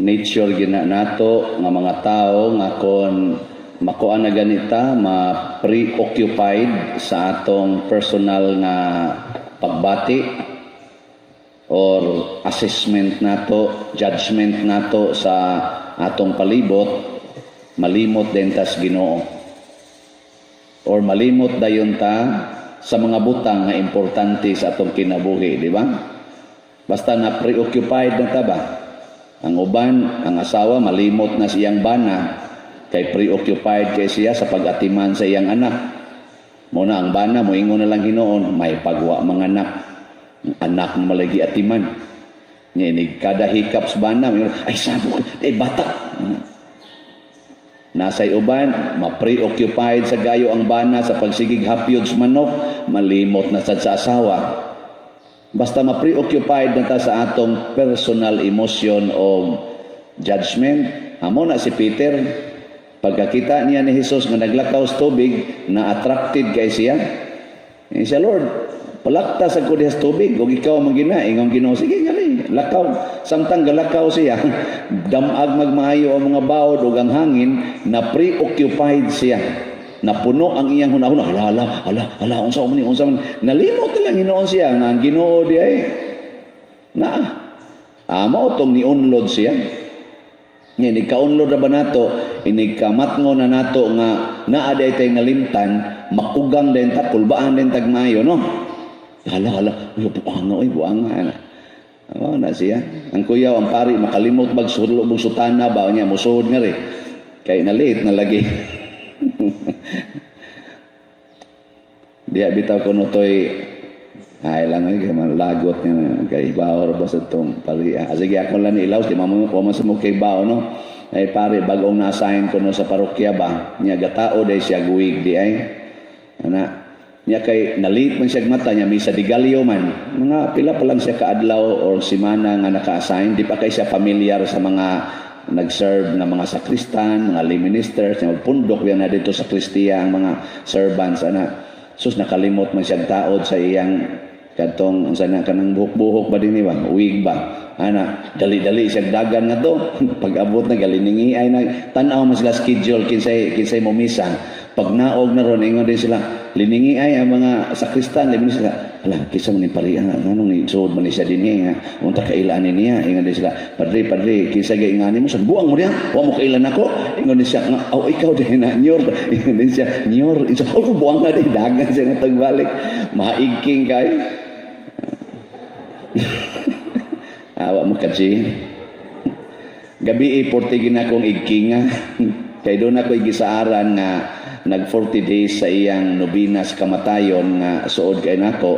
Nature gina nato nga mga tao nga kon makuan na ganita, ma-preoccupied sa atong personal nga pagbati or assessment nato, judgment nato sa atong palibot, malimot din tas Ginoo or malimot dayon ta sa mga butang nga importante sa atong kinabuhi, di ba? Basta na preoccupied na ta ba? Ang uban, ang asawa, malimot na siyang bana kay preoccupied kay siya sa pag-atiman sa iyang anak. Mao na ang bana moingon na lang hinuon, may pagwa mga anak. Anak mo malagi atiman. Nya inig kada hikap sa bana, moingon, "Ay sabok, eh bata." Nasay uban, ma-preoccupied sa gayo ang bana sa pagsigig hapyod sa manok, malimot na sad sa asawa. Basta ma-preoccupied na ta sa atong personal emotion o judgment, amo na si Peter, pagkakita niya ni Jesus nga naglakaw sa tubig, na attracted kay siya. Eh, siya, "Lord, palakta sa ko diha sa tubig, ug ikaw man gina." Ingon Ginoo, "Sige ngali, lakaw." Samtang galakaw siya, damag magmaayo ang mga bawod ug ang hangin, na preoccupied siya. Napuno ang iyang hunahuna. "Hala, hala, hala, hala, unsa man ni, unsa man." Nalimot na lang hinuon siya nga ang Ginoo di ay na. Amo tong niunlod siya. Nga inig kaunlod na ba nato, inig kamatngo na nato nga naa day tay nalimtan, makugang din ta, kulbaan din tag maayo, no? "Hala, hala, uy, buanga, uy, buanga." Ana. Oh, na siya. Ang kuyaw, ang pari, makalimot bag sulo bug sutana ba niya, musuod nga rin. Kay nalit na lagi. Diya bitaw kuno toy ay lang ay kay lagot nga kay bawo ra ba sa tong pari. Ah, sige, ako lang ni ilaws di mo wa man sa mo kay bawo, no. Ay pare bagong na-assign ko no sa parokya ba niya, gatao day siya guwig di ay ana niya kay nalit man siya mata niya misa de gallo man, mga pila pa lang siya kaadlaw or semana nga naka-assign, di pa kay siya familiar sa mga nag-serve na mga sakristan, mga lay ministers, pundok yan na dito sa Kristiya ang mga servants ana. Sus, nakalimot man siyang taod sa iyang kadtong unsa na kanang buhok-buhok ba dinhi ba, wig ba ana, dali-dali siya dagan nga to. Pag-abot na galiningi ay na tan-aw man sila schedule kinsay kinsay mo misa. Pag naog na ron, ingon din sila liningi ay ang mga sakristan, lay sila, "Hala, kinsa man ni pari nga, nganong ni suod man ni siya dinhi nga unta kailan ni niya?" Ingon din sila, "Padre, padre, kinsa gay ingani mo sa buang mo diha, wa mo kailan ako." Ingon din siya nga, "Oh, ikaw din na nyor." Ingon din siya, "Nyor." Ingon siya, "Oh, buang nga din." Dagan siya nga tagbalik, maigking kay. Awa mo kaji. Gabi 40 gina akong igkinga. Kay doon ako igisaaran nga nag 40 days sa iyang nobina sa kamatayon nga suod kay nako.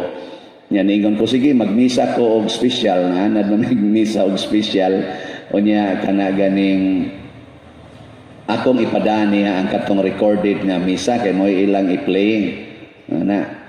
Nya ningon ko, sige, magmisa ko og special nga anad man misa og special. Unya kana ganing akong ipadani ang katong recorded nga misa kay mo ilang i-play. Ana.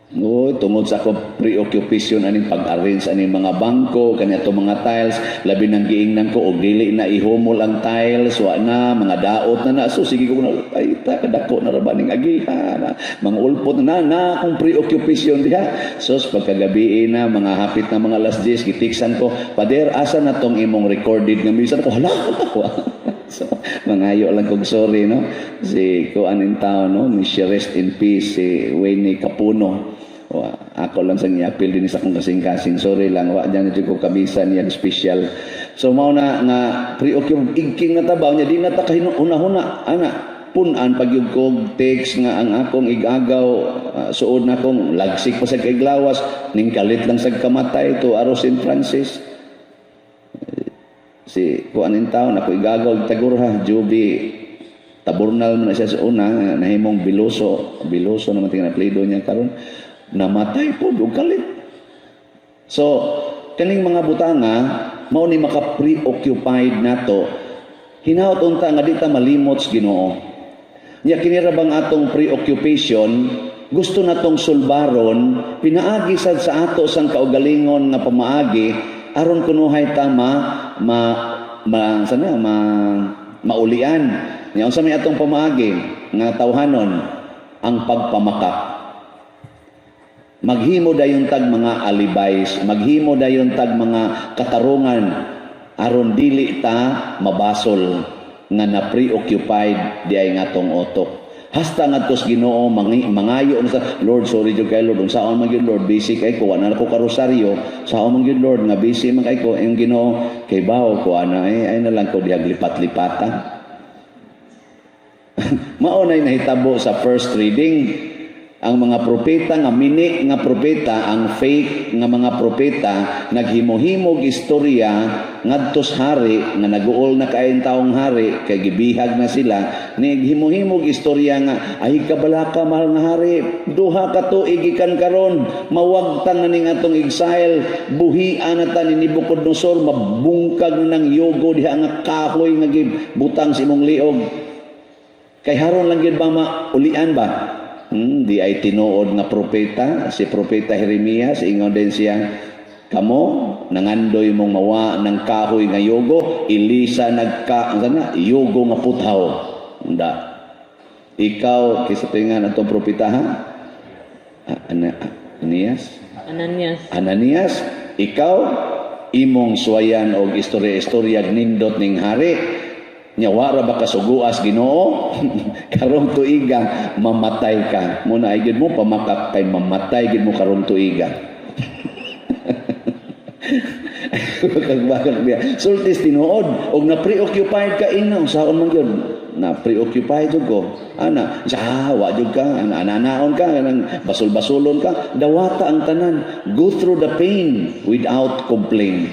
Oo, tungod sa akong preoccupation aning pag-arrange aning mga bangko, kani atong mga tiles, labi nang giingnan ko og dili na ihumol ang tiles, wa na mga daot na na. So sige ko na ay ta kadako na ra ba ning agiha na, mga ulpot na na akong preoccupation diha. Sos pagkagabi na mga hapit na mga alas 10, gitiksan ko, "Pader, asa na tong imong recorded nga misa?" Ko, "Hala, hala." So, mangayo lang kog sorry, no. Si kuan in town, no, may rest in peace si Wayne Capuno. Wa, ako lang sang iapil din sa akong kasing-kasing. Sorry lang, wa diyan ko kabisa niya special. So mao na nga preoccupied igking na tabaw niya, di na ta kahuna-huna ana punan pagyud kog text nga ang akong igagaw, suod na akong lagsik pa sa kaiglawas ning kalit lang sa kamatay to aro St. Francis, si kuan in town ako igagaw tagurha Juby Taburnal man na siya sa una, nahimong Biloso Biloso naman tingnan apelyido niya karon, namatay po og kalit. So kaning mga butanga mao ni maka preoccupied nato, hinaot unta nga di ta malimot sa Ginoo. Nya kini ra bang atong preoccupation gusto natong sulbaron pinaagi sad sa ato sang kaugalingon nga pamaagi aron kunuhay ta ma ma, ma sana ma maulian. Nya unsa may atong pamaagi nga tawhanon? Ang pagpamakak. Maghimo dayon tag mga alibis, maghimo dayon tag mga katarungan. Aron dili ta mabasol nga na preoccupied di ay nga atong utok. Hasta ngadto sa Ginoo mangayo na sa Lord, sorry jud kay Lord, unsaon man gyud, Lord, busy kay ko, wala na ko karosaryo, saon man gyud, Lord, nga busy man kay ko. Yung Ginoo kay bawo ko ana ay na lang ko dihag lipat-lipata. Mao nay nahitabo sa first reading. Ang mga propeta nga mini nga propeta, ang fake nga mga propeta, naghimo-himog istorya ngadto sa hari nga naguol na kaayong taong hari kay gibihag na sila. Naghimo-himog istorya nga, "Ay kabalaka, mahal nga hari, 2 ka tuig gikan karon mawagtang na ning atong exile, buhian na ta ni Nebuchadnezzar, mabungkag na ng yugo diha nga kahoy nga gibutang sa imong liog." Kay haron lang gyud ba maulian ba? Di ay tinuod nga propeta si Propeta Jeremias. Ingon din siya, "Kamo nangandoy mong mawa ng kahoy nga yugo, ilisa nagka ang sana yugo nga puthaw." Unda. Ikaw kaysa tingan atong propeta, ha? Ah, Ananias. Ananias. Ananias, ikaw imong suwayan og istorya-istorya nindot ning hari. Nya wa ra ba kasuguas Ginoo? Karong tuiga mamatay ka. Muna ay gid mo pamakak kay mamatay gid mo karong tuiga. Kagbakak niya. Sultis tinuod og na preoccupied ka ina saon man gyud. Na preoccupied jud ko. Ana, sa wa jud ka, ana ananaon ka, kanang basol-basolon ka, dawata ang tanan. Go through the pain without complaint.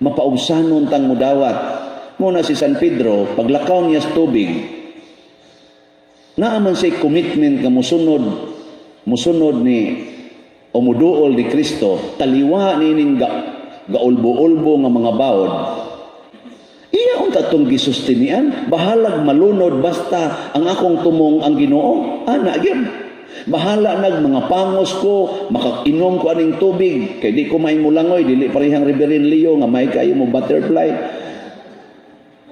Mapaubsanon tang mudawat. Muna si San Pedro, paglakaw niya sa tubig, naa man siya commitment nga musunod ni o muduol ni Kristo, taliwa ni ning gaulbo-ulbo nga mga bawod. Iya unta tong gisustinian, bahalag malunod, basta ang akong tumong ang Ginoo, ana gyud. Bahala nag mga pangos ko, makainom ko aning tubig, kay di ko may mulangoy, dili parehang Reverend Leo nga may kayo mo butterfly.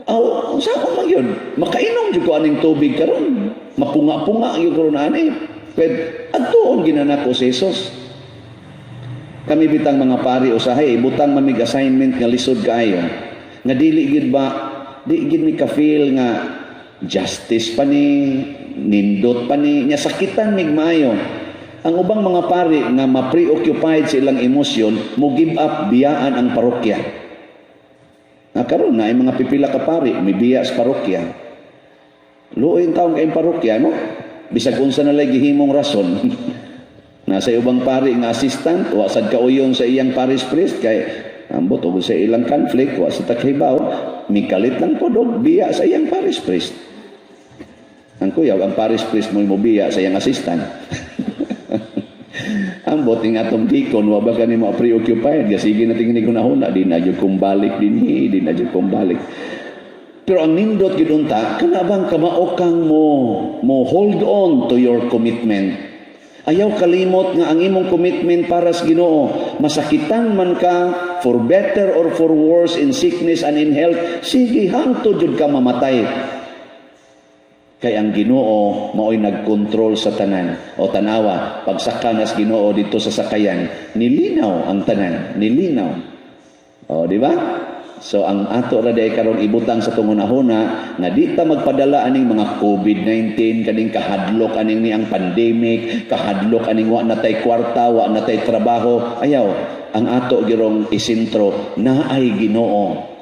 Aw, sa akong man yun, makainom jud ko aning tubig karon. Mapunga-punga gyud ko ron ani. Pwede, adtuon ginana ko si Jesus. Kami bitang mga pari usahay, ibutang mamig assignment nga lisod kaayo. Nga dili gid ba, di gid mi ka-feel nga justice pa ni, nindot pa ni, nya sakitan mig maayo. Ang ubang mga pari nga ma-preoccupied sa ilang emosyon, mo give up, biyaan ang parokya. Na karon na ay mga pipila ka pari, mibiya sa parokya. Luoy taong kayong parokya, no? Bisag unsa na lay gihimong rason. Nasa ubang pari nga assistant, wa sad kauyon sa iyang parish priest kay ambot og sa ilang conflict, wa sa takhibaw, mikalit lang pod og biya sa iyang parish priest. Ang kuyaw, ang parish priest mo biya sa iyang assistant. Ambot ing atong deacon, wa ba kani mo preoccupied, sige na tingin ko nahuna, di na jud kong balik dinhi, di na jud kong balik. Pero ang nindot gyud unta, kana bang kamao kang mo hold on to your commitment. Ayaw kalimot nga ang imong commitment para sa Ginoo, masakitan man ka, for better or for worse, in sickness and in health, sige hangtod jud ka mamatay. Kay ang Ginoo mao'y nagkontrol sa tanan. O tanawa, pagsaka nas Ginoo dito sa sakayan, nilinaw ang tanan, nilinaw. O, di ba? So ang ato ra diay karon ibutang sa tungunahuna nga di ta magpadala aning mga COVID-19, kaning kahadlok aning ni ang pandemic, kahadlok aning wa na tay kwarta, wa na tay trabaho. Ayaw, ang ato girong isentro naay Ginoo.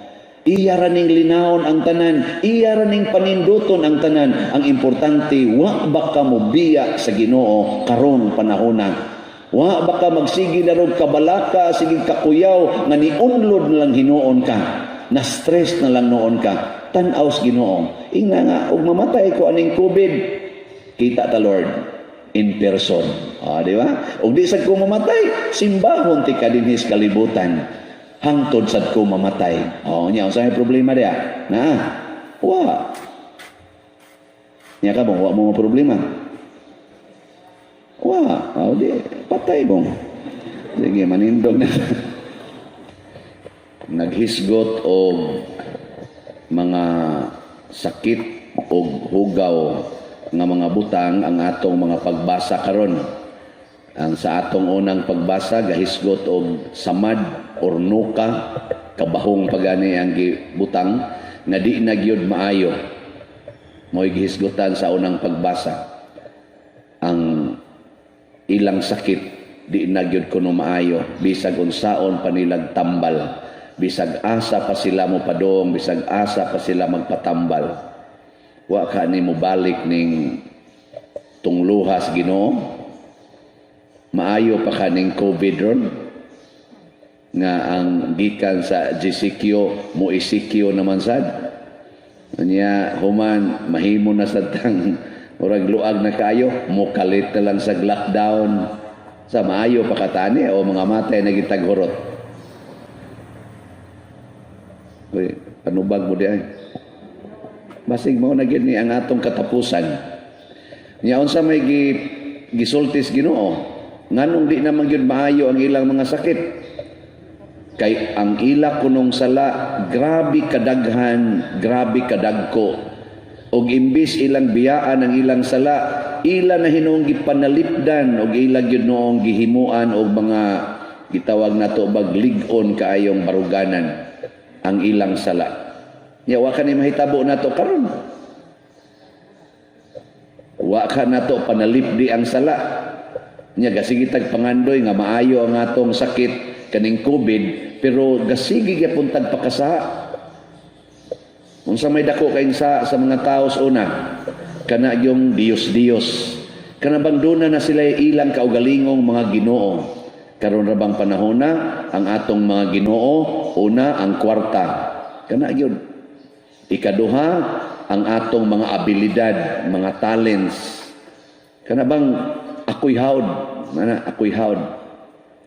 Iya ra ning linawon ang tanan, iya ra ning paninduton ang tanan. Ang importante, wa ba ka mobiya sa Ginoo karon panahona. Wa ba ka magsige na rog kabalaka, sige kakuyaw nga niunlod na lang hinuon ka. Na stress na lang noon ka. Tan-aw sa Ginoo. Ingna nga og mamatay ko aning COVID, kita ta, Lord, in person. Ah, di ba? Og di sad ko mamatay, simbahon ti ka dinhi sa kalibutan. Hangtod sad ko mamatay. Oh, nya unsay problema diya? Na. Wa. Nya ka bang wa mo problema? Wa, oh, di patay bong. Sige, manindog na. Naghisgot og mga sakit og hugaw nga mga butang ang atong mga pagbasa karon. Ang sa atong unang pagbasa gahisgot og samad or nuka, kabahong pagani ang gibutang nga di na gyud maayo. Mo'y gihisgutan sa unang pagbasa. Ang ilang sakit di na gyud kuno maayo, bisag unsaon pa nilag tambal, bisag asa pa sila mo padong, bisag asa pa sila magpatambal. Wa ka ni mobalik ning tungluhas Ginoo. Maayo pa kaning COVID ron nga ang gikan sa GCQ mo ECQ naman sad. Nya human mahimo na sad tang murag luag na kayo, mokalit na lang sa lockdown. Sa maayo pa katani o mga matay na gitaghurot? Uy, panubag mo di ay. Basig mao na gyud ni ang atong katapusan. Nya unsa may gisultis Ginoo? Nganong di naman gyud maayo ang ilang mga sakit? Kay ang ila kunong sala grabe kadaghan, grabe kadagko. Og imbis ilang biyaan ang ilang sala, ila na hinuong gipanalipdan og ila gyud noong gihimuan og mga gitawag nato bag lig-on kaayong baruganan ang ilang sala. Nya wa ka ni mahitabo nato karon. Wa ka nato panalipdi ang sala. Nya gasige tag pangandoy nga maayo ang atong sakit kaning COVID, pero gasige gyapon tag pakasaha. Unsa may dako kay sa mga tao sa una? Kana yung Diyos-Diyos. Kana bang duna na sila ilang kaugalingong mga Ginoo. Karon ra bang panahon na ang atong mga Ginoo, una, ang kwarta. Kana gyud. Ikaduha, ang atong mga abilidad, mga talents. Kana bang ako'y hawd, mana ako'y hawd.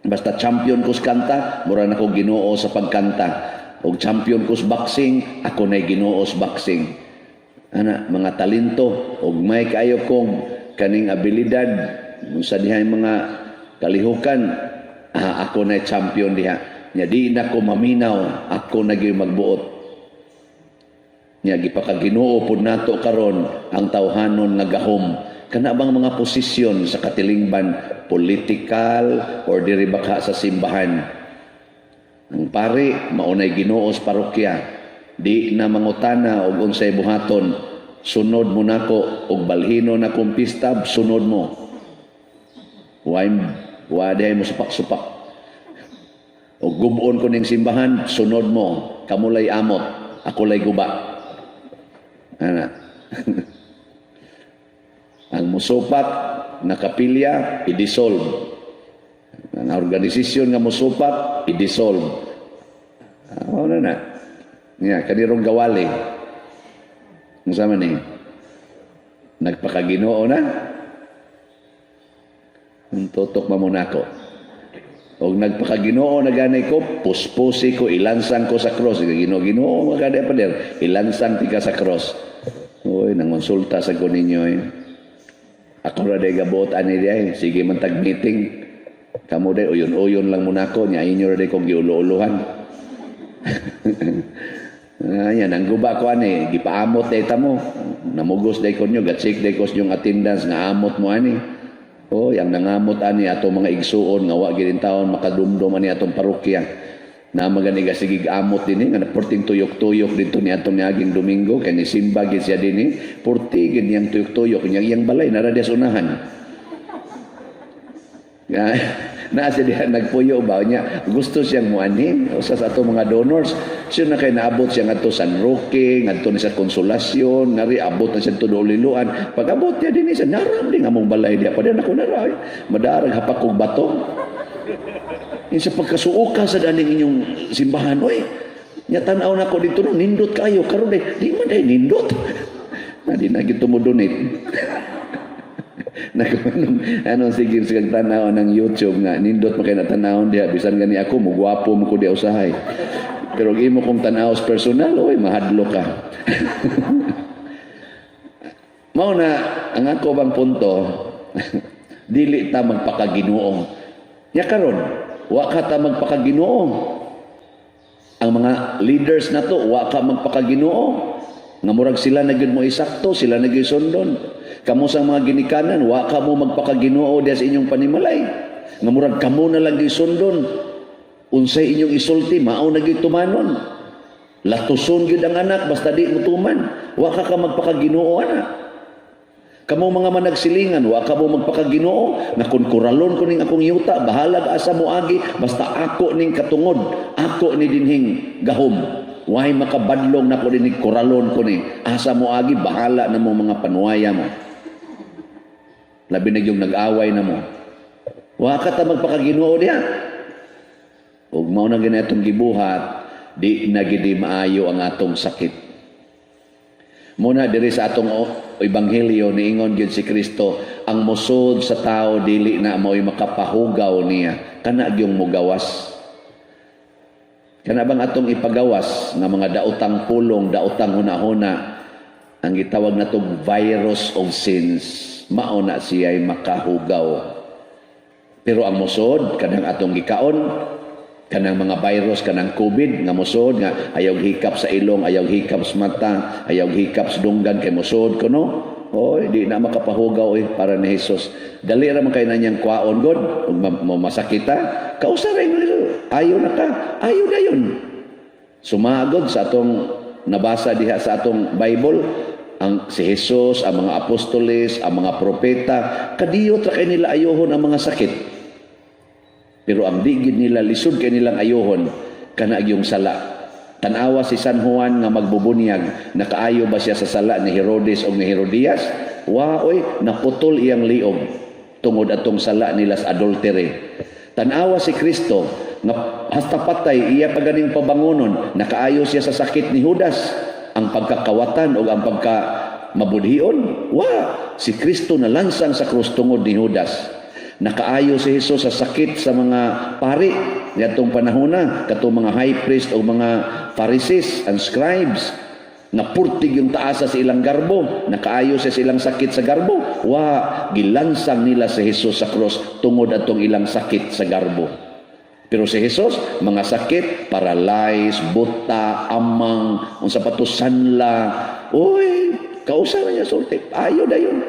Basta champion ko sa kanta, mura na ko Ginoo sa pagkanta. Og champion ko sa boxing, ako na'y Ginoo sa boxing. Ana, mga talento, og may kaayo kong kaning abilidad, sa diha mga kalihukan, ako na'y champion diha. Nya di na ko maminaw, ako na gyud magbuot. Nya gipakaginoo pud nato karon ang tawhanon nga gahom. Kana bang mga posisyon sa katilingban, political or diri baka sa simbahan. Ang pari maunay Ginoo sa parokya. Di na mangutana og unsay buhaton. Sunod mo nako og balhino na kong pista, sunod mo. Why wa diay mo supak-supak. Og gubon ko ning simbahan, sunod mo. Kamulay amot, ako lay guba. Ana. Ang musupak na kapilya, i-dissolve. Ang organisasyon nga musupak, i-dissolve. Ah, na na. Nga, kanirong gawali. Ang sama ni, nagpakaginoo na. Ang tutok mo nako. Og nagpakaginoo na gani ko, puspusi ko, ilansang ko sa cross. Ginoo, Ginoo, magani pa der. Ilansang tika sa cross. Uy, nangonsulta sa ko ninyo eh. Ako ra day gabot ani di ay. Sige man tag meeting. Kamo day uyon-uyon lang muna ko nya, inyo ra day kong giulo-uluhan. Ayan, ang guba ko ani, gipaamot day ta mo. Namugos day ko nyo, ga-check day ko yung attendance nga amot mo ani. Oh, yang nangamot ani ato mga igsuon nga wa gid taon makadumdum ani atong parokya. Na magani ga sige amot dinhi nga perting tuyok-tuyok didto ni atong niaging Domingo kay ni simba gid siya dinhi. Purti gid niyang tuyok-tuyok niyang iyang balay nara diya sa unahan. Ya, naa siya diha nagpuyo ba niya, gusto siyang muanhi usa sa ato mga donors siya na kay naabot siya ngadto San Roque, ngadto ni sa Consolacion, ngari abot na siya tudo Liloan. Pag abot niya dinhi sa naram din among balay diha pa ako nara eh. Madarag hapak kog bato. Yung sa pagkasuoka sa daning inyong simbahan, oy, nya tan-aw na ko dito no, nindot kayo karon day, di man day nindot. Na di na gito mo donate. Nag ano sige sige tanaw ng YouTube nga nindot man kay na tanawon diha, bisan gani ako mo gwapo mo ko diha usahay. Pero og imo kong tanaw sa personal, oy, mahadlo ka. Mao na ang ako bang punto, dili ta magpakaginoo. Nya karon, wa ka ta magpakaginoo. Ang mga leaders nato, wa ka magpakaginoo. Nga murag sila na gyud mo isakto, sila na gyud sundon. Kamo sa mga ginikanan, wa kamo magpakaginoo diha sa inyong panimalay. Nga murag kamo na lang sundon. Unsay inyong isulti, mao na gyud tumanon. Latuson gyud ang anak basta di mo tuman. Wa ka magpakaginoo ana. Kamo mga managsilingan, wa ka mo magpakaginoo nga kung kuralon ko ning akong yuta, bahalag asa mo agi, basta ako ning katungod, ako ni dinhing gahom. Way makabadlong nako dinhing kuralon ko ni. Asa mo agi, bahala na mo mga panuwaya mo. Labi na yung nag-away na mo. Wa ka ta magpakaginoo diha. Ug mao na gani atong gibuhat, di na gidi maayo ang atong sakit. Muna diri sa atong ebanghelyo, niingon gyud si Kristo, ang musod sa tao dili na mo'y makapahugaw niya, kana gyung mugawas. Kana bang atong ipagawas nga mga daotang pulong, daotang hunahuna, ang gitawag natong virus of sins, mao na siya'y makahugaw. Pero ang musod, kanang atong gikaon, kanang mga virus, kanang COVID nga musod nga ayaw hikap sa ilong, ayaw hikap sa mata, ayaw hikap sa dunggan kay musod kuno. Oy, di na makapahugaw oy para ni Jesus. Dali ra man kay na niyang kwaon god, ug masakita, kausa ra ingon ayo na ka, ayo dayon. Sumagod sa atong nabasa diha sa atong Bible, ang si Jesus, ang mga apostoles, ang mga propeta, kadiyot ra kay nila ayohon ang mga sakit. Pero ang di gid nila, lisod kay nilang ayohon kana yung sala. Tanawa si San Juan nga magbubunyag, nakaayo ba siya sa sala ni Herodes o ni Herodias? Wa oy, naputol iyang liog tungod atong sala nila sa adultery. Tanawa si Kristo nga hasta patay iya pa ganing pabangonon, nakaayo siya sa sakit ni Judas, ang pagkakawatan o ang pagka mabudhion? Wa, si Kristo nalansang sa krus tungod ni Judas. Nakaayo si Jesus sa sakit sa mga pari niadtong panahona, katong mga high priest o mga Pharisees and scribes na purtig yung taasa sa ilang garbo. Nakaayo siya sa ilang sakit sa garbo? Wa, gilansang nila si Jesus sa cross tungod atong ilang sakit sa garbo. Pero si Jesus, mga sakit, paralyze, buta, amang, unsa pa to, sanla, uy, kausa na niya sulti, ayo dayon.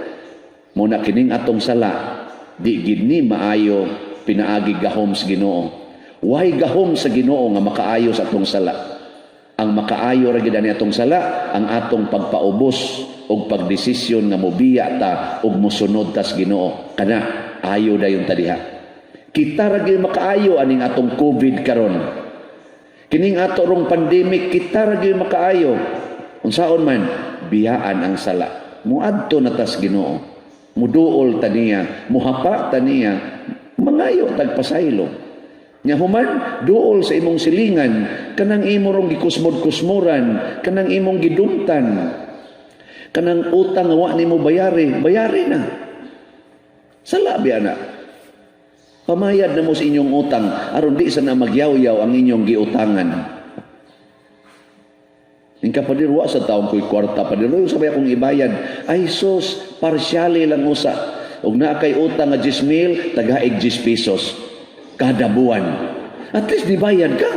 Muna kining atong sala, di gid ni maayo pinaagi gahom sa Ginoo. Way gahom sa Ginoo nga makaayo sa atong sala. Ang makaayo ra gid ani atong sala, ang atong pagpaubos og pagdesisyon nga mobiya ta ug mosunod ta sa Ginoo. Kana ayo dayon ta diha. Kita ra gyud makaayo aning atong COVID karon. Kining ato rong pandemic, kita ra gyud makaayo. Unsaon man, biyaan ang sala. Muadto na tas Ginoo. Muduol ta niya, muhapa ta niya, mangayo tagpasaylo. Nya human, duol sa imong silingan, kanang imo rong gikusmod-kusmuran, kanang imong gidumtan, kanang utang nga wa nimo bayari, bayari na. Sala biya na. Pamayad na mo sa inyong utang aron di sa na magyaw-yaw ang inyong giutangan. Inka padir, wa sa taong ko'y kwarta padir. Uy, sabay akong ibayad. Ay sus, partially lang usa. Ug naa kay utang nga 10 mil, tagaig 10 pesos kada buwan. At least dibayad ka.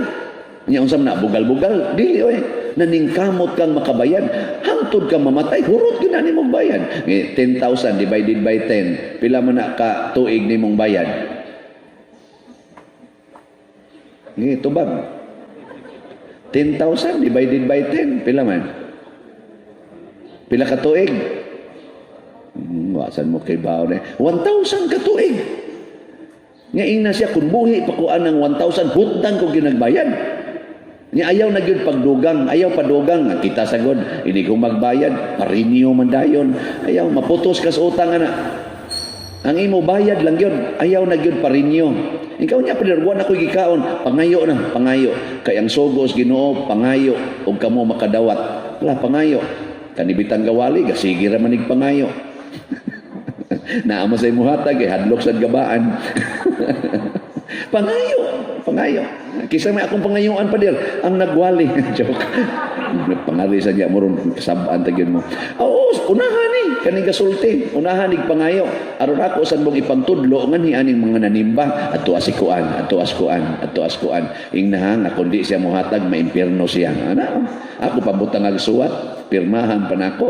Nya unsa man na bugal-bugal, dili oy. Naningkamot kang makabayad, hangtod kang mamatay, hurot gyud na nimong bayad. 10,000 divided by 10, pila man na ka tuig nimong bayad? Ngi tubag. 10,000 divided by 10, pila man? Pila ka tuig? Wasan mo kay bao na. 1,000 ka tuig. Nga ina siya, kung buhi pa ko anang 1,000, hutdan ko ginagbayad. Nga ayaw na gyud pagdugang, ayaw padugang. Nga kita sagod, hindi ko magbayad, pa-renew man dayon. Ayaw, maputos ka sa utang ana. Ang imo bayad lang yun, ayaw na gyud pa-renew. Ikaw niya padirwan ako gikaon, pangayo na, pangayo. Kay ang sugos Ginoo, pangayo ug kamo makadawat. Wala pangayo. Kanibitan gawali, gasigi ra manig pangayo. Naa mo sa imuhatag, eh, hadlok sa gabaan. Pangayo, pangayo. Kisa may akong pangayuan pa dir, ang nagwali. Joke. Pangari sa niya mo ron kasabaan tagyon mo. Oo, unahan ni kaning gasulti, unahan nig pangayo. Aron ako san mong ipagtudlo nganhi aning mga nanimba adto asikuan, adto askuan, adto askuan. Ingnaha nga kundi siya mohatag, maimpierno siya. Ana, ako pabutang ag suwat, pirmahan pa nako.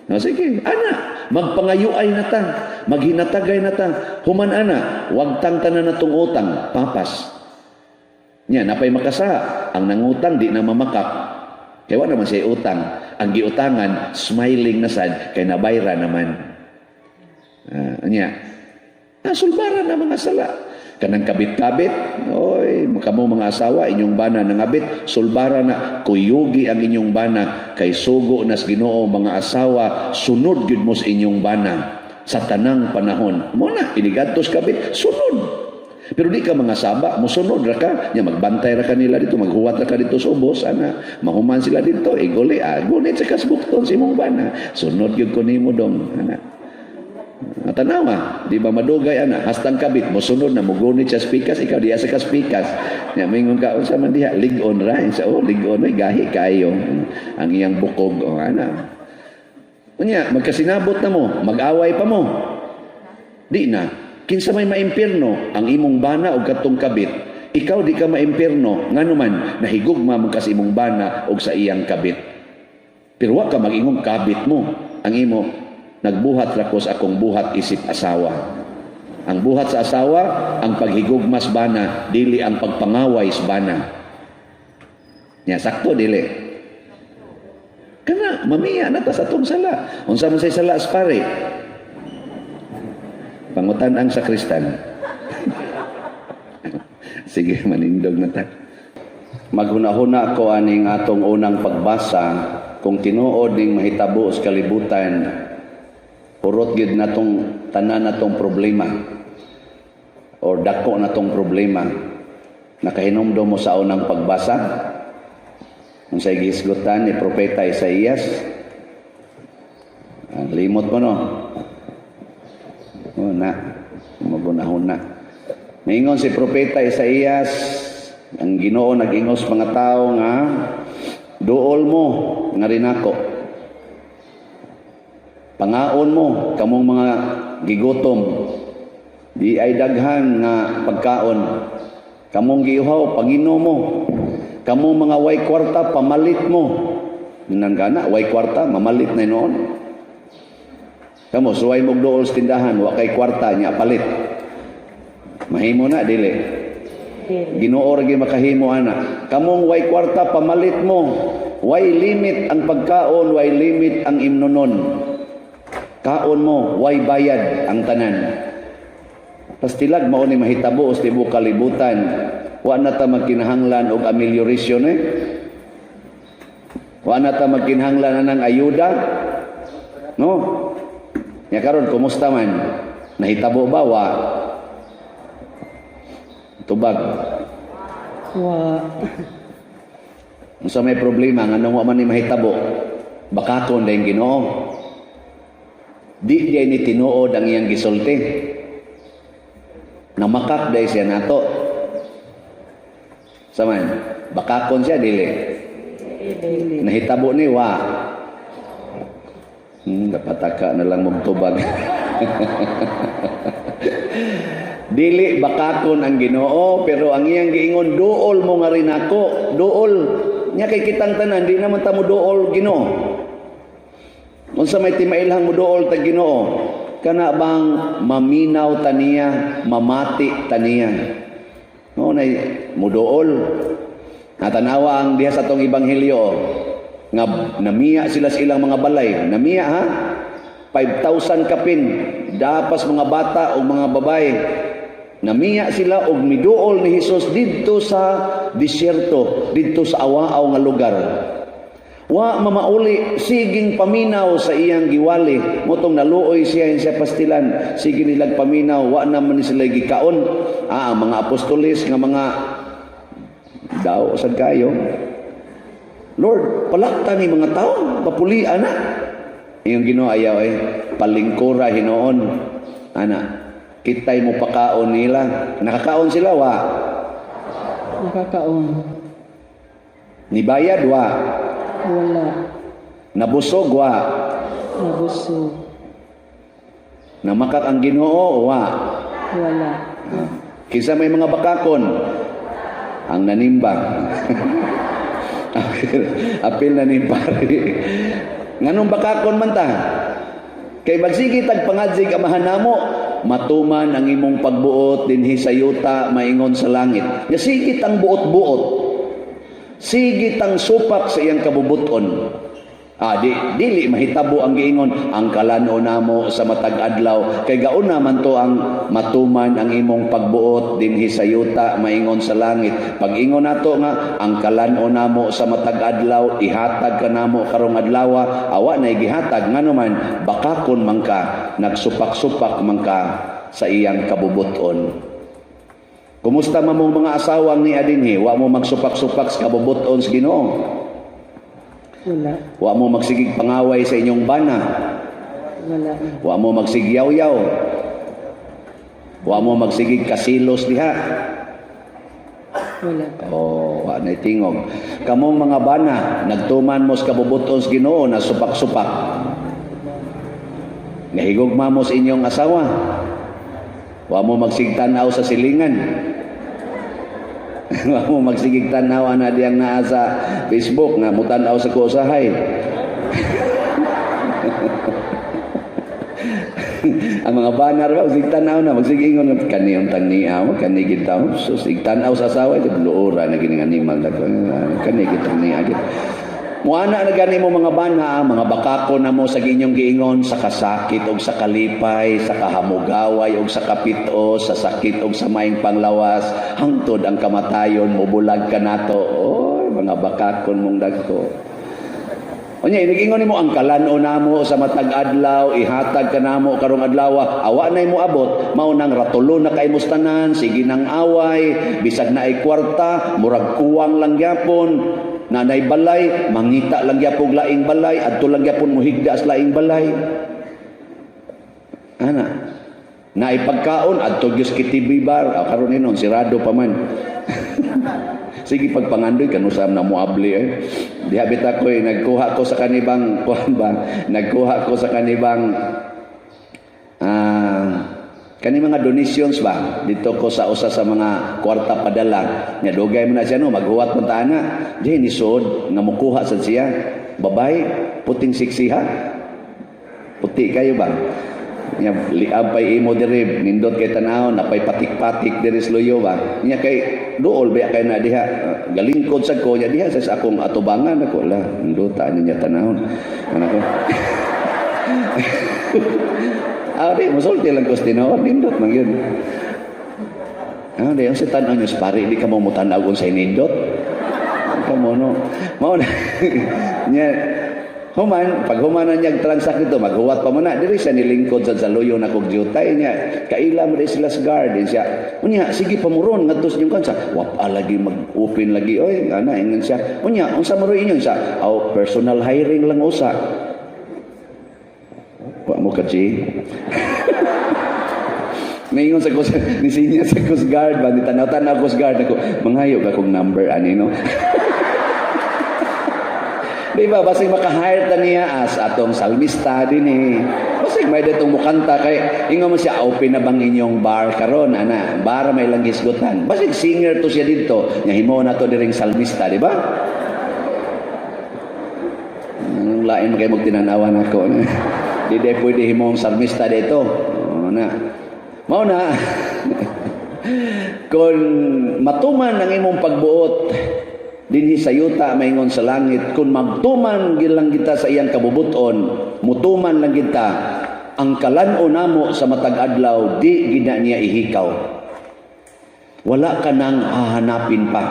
No, sige, ana, magpangayuay na ta, maghinatagay na ta. Human ana, wagtang tanan natong utang, papas. Nya, napay makasa, ang nangutang di na mamakak. Kay wa naman siya utang. Ang giutangan, smiling na sad, kay nabayra naman. Nya, nasulbaran na mga sala. Kanang kabit-kabit, oy, kamo mga asawa, inyong bana nangabit, sulbara na, kuyugi ang inyong bana, kay sugo nas Ginoo, mga asawa, sunod gyud mo sa inyong bana sa tanang panahon. Mo na, inigadtos kabit, sunod. Pero di ka mga saba, musunod ra ka, nya magbantay ra ka nila dito, maghuwat ra ka dito sa ubos, ana, mahuman sila dito, iguli, gunit sa kasbukton sa imong bana. Sunod gyud ko nimo dong, ana. Tanawa, di ba madugay ana, hastang kabit, mosunod na mugunit sa spikas, ikaw diya sa kaspikas. Nya mingon ka unsa man diha, lig-on ra, sa oh, lig-on oy gahi kaayo ang iyang bukog, oh, ana. Unya, magkasinabot na mo, mag-away pa mo. Di na. Kinsa may maimpierno, ang imong bana og katong kabit. Ikaw di ka maimpierno, ngano man nahigugma man ka sa imong bana og sa iyang kabit. Pero wa ka mag-ingong kabit mo. Ang imo, nagbuhat ra ko sa akong buhat isip asawa. Ang buhat sa asawa, ang paghigugmas bana, dili ang pagpangaway sa bana. Nya sakto dili. Kana mamiya na ta sa atong sala. Unsa man say sala sa pare? Pangutan ang sakristan. Sige, manindog na ta. Maghuna-huna ko aning atong unang pagbasa kung tinuod ning mahitabo sa kalibutan, hurot gyud natong tanan natong problema or dako natong problema. Nakahinumdom mo sa unang pagbasa unsay gihisgutan ni Propeta Isaías? Ang limot mo, no? Oh, na magunahuna. Maingon si Propeta Isaías, ang Ginoo nag-ingos mga tao nga duol mo nga rinako. Pangaon mo kamong mga gigutom. Di ay daghan nga pagkaon. Kamong giuhaw, panginom mo. Kamong mga way kwarta, pamalit mo. Nang gana, way kwarta, mamalit na noon. Kamo, suway mong dool sa tindahan, wa kay kwarta, nya palit. Mahimo na, dili. Ginoo ra gyud makahimo ana. Kamong way kwarta, pamalit mo. Way limit ang pagkaon, way limit ang imnonon. Kaon mo, way bayad ang tanan. Pastilag mao ni mahitabo sa tibuok kalibutan. Wa na ta magkinahanglan og amelioration eh. Wa na ta magkinahanglan anang ayuda. No? Nya karon kumusta man? Nahitabo ba wa? Tubag. Wa. Unsa may problema nganong wa man ni mahitabo? Bakakon dayong Ginoo. Di diay ni tinuod ang iyang gisulti. Namakak day siya nato. Saman, bakakon siya dili. Dili. Nahitabo ni wa. Dapat ka na lang magtubag. Dili bakakon ang Ginoo, pero ang iyang giingon, duol mo nga rin ako, duol. Nya kay kitang tanan di naman ta mo duol Ginoo. Unsa may timailhang mo duol ta Ginoo? Kana bang maminaw taniya, mamati taniya. No nay muduol. Natanawa ang diha sa atong ebanghelyo nga namiya sila sa ilang mga balay. Namiya ha? 5,000 kapin dapas mga bata o mga babae. Namiya sila og miduol ni Hesus didto sa disyerto, didto sa awaaw nga lugar. Wa mamauli, siging paminaw sa iyang giwali. Motong naluoy siya siya pastilan, sige nilag paminaw, wa naman ni sila gikaon. Ang mga apostoles nga mga daw sad kayo. Lord, palakta ni mga tao, papulian na. Iyong Ginoo ayaw eh, palingkura hinoon. Ana, kitay mo pakaon nila. Nakakaon sila wa. Nakakaon. Nibayad wa. Wala. Nabusog wa. Nabusog. Namakak ang Ginoo wa. Wala. Kinsa may mga bakakon? Ang nanimba. Apil, apil na ni pare. Nganong bakakon man ta? Kay magsige tag pangadzig "Amahan namo, matuman ang imong pagbuot dinhi sa yuta maingon sa langit." Nga sige tang buot-buot. Sige tang supak sa iyang kabubuton. Ah, di dili mahitabo ang giingon "Ang kalan-on namo sa matag adlaw," kay gauna man to ang "Matuman ang imong pagbuot dinhi sa yuta maingon sa langit." Pag ingon nato nga "Ang kalan-on namo sa matag adlaw ihatag kanamo karong adlaw," awa na gihatag. Ngano man? Bakakon man ka, nagsupak-supak man ka sa iyang kabubuton. Kumusta man mong mga asawang ni adinhi? Wa mo magsupak-supak sa kabubuton sa Ginoo? Wala. Wa mo magsigig pangaway sa inyong bana. Wala. Wa mo magsigyaw-yaw. Wa mo magsigig kasilos diha. Wala. Oh, wa na tingog. Kamong mga bana, nagtuman mo sa kabubuton sa Ginoo na supak-supak. Nahigugma mo sa inyong asawa. Wa mo magsigtanaw sa silingan. Wa mo magsigig tanaw ana diyang naa sa Facebook nga mutan-aw sa kusahay. Ang mga banner ba, sigtanaw na, magsigingon nga kani ang tangniaw, kani gid tawo, so sigtanaw sa asawa, ito luora na gining animal na kani gid tangniaw gid. Muana na gani mo mga bana, mga bakako na mo sa inyong giingon sa kasakit og sa kalipay, sa kahamugaway og sa kapit-o, sa sakit og sa maing panglawas, hangtod ang kamatayon mobulag ka nato. Oy, mga bakakon mong dagko. Unya inigingon nimo "Ang kalan-on namo sa matag adlaw ihatag kanamo karong adlaw," awa nay mo abot, mao nang ratulo na kay tanan, sige nang away, bisag naay kwarta, murag kuwang lang gyapon, nanay balay, mangita lang gyapon laing balay, adto lang gyapon mohigda sa laing balay. Ana. Naay pagkaon adto gyud KTV bar, ah, karon hinon sirado pa man. Sige pagpangandoy kanusam na moabli eh. Diha bita ko eh, nagkuha ko sa kanibang kuan ba? Nagkuha ko sa kanibang kani mga donations ba dito ko sa usa sa mga kwarta padala nya. Dugay man na siya, no, maghuwat man ta ana di ni sod nga mukuha sad siya. Babay, puting siksiha, puti kayo ba nya, liab pay imo diri, nindot kay tan-awon, napay patik-patik diri sa luyo ba nya, kay duol ba kay na diha. Galingkod sad ko nya diha sa akong atubangan ako la nindota niya tan-awon ana ko. Ah, di, musulti lang ko sa tinuod, nindot man yun. Ah, di, ang sa tan-aw niyo sa pare, di ka mo mutanaw kung sa nindot. Kamo no. Mao na. Nya, human, pag human na niya transact ito, maghuwat pa man na, diri siya nilingkod sa luyo na kog jutay niya. Kaila mo di sila sa garden siya. Unya, sige pamuron ngadto sa inyong kansa. Wapa lagi mag-open lagi oy, ana ingon siya. Unya, unsa man inyo siya? Aw, personal hiring lang usa. Wa mo ka, G. Ngayon sa coast, ni sinya sa Coast Guard ba, ni tanaw-tanaw Coast Guard ako, manghayo ka kong number ani, no. Di ba, basig maka-hire ta niya as atong salmista din eh. Basig may datong mukanta kay ingon mo siya, "Open na bang inyong bar karon, ana?" Bar may lang gisgutan. Basig singer to siya dito, nya himo na to diring salmista, di ba? Anong lain man kay magtinanawan ako. Di di pwede himong salmista dito. Oo na. Mao na. Kung matuman ang imong pagbuot dinhi sa yuta maingon sa langit, kung magtuman lang kita sa iyang kabubuton, mutuman lang kita, ang kalan-on namo sa matag adlaw di gina niya ihikaw. Wala ka nang hahanapin pa.